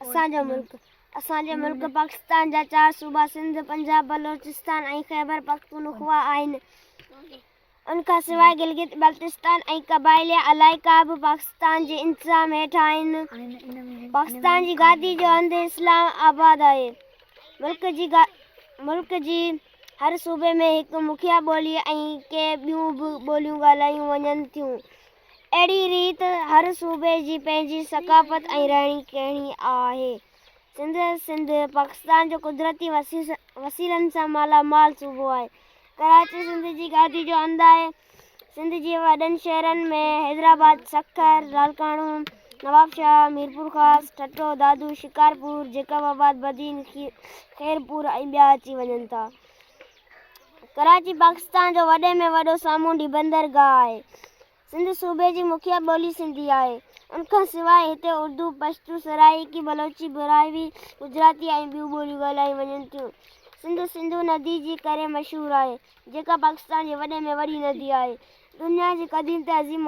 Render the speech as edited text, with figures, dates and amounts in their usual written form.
اسان جو ملڪ، اسان جي ملڪ پاڪستان جا چار صوبا سنڌ، پنجاب، بلوچستان ۽ خيبر پختونخوا آهن. ان کان سواء گلگت بلتستان ۽ قبائلي علائقا به پاڪستان جي انتظام هيٺ آهن. پاڪستان جي گادي جو هنڌ اسلام آباد آهي. ملڪ جي ملڪ جي هر صوبي ۾ هڪ مکيه ٻولي ۽ ڪي ٻيون به ٻوليون ڳالهايون وڃن ٿيون. اهڙي ريت هر صوبي جي پنهنجي ثقافت ۽ رهڻي ڪهڻي آهي. سنڌ سنڌ پاڪستان جو قدرتي وسيلن سان مالا مال صوبو آهي. ڪراچي سنڌ جي گادي جو هنڌ آهي. سنڌ جي وڏن شهرن ۾ حيدرآباد، سکر، لاڙڪاڻو، نوابشاهه، ميرپورخاص، ٺٽو، دادو، شڪارپور، جيڪب آباد، بدين، خيرپور ۽ ٻيا اچي وڃن ٿا. ڪراچي پاڪستان جو وڏي ۾ وڏو سامونڊي بندرگاهه آهي. سنڌ صوبي جي مکيه ٻولي سنڌي آهي. ان کان سواء هتي اردو، پشتو، سرائيڪي، بلوچي، براهوي، گجراتي ۽ ٻيون ٻوليون ڳالهايون وڃن ٿيون. سنڌ سنڌو ندي جي ڪري مشهور آهي، جيڪا پاڪستان جي وڏي ۾ وڏي ندي آهي. دنيا جي قديم تهذيب.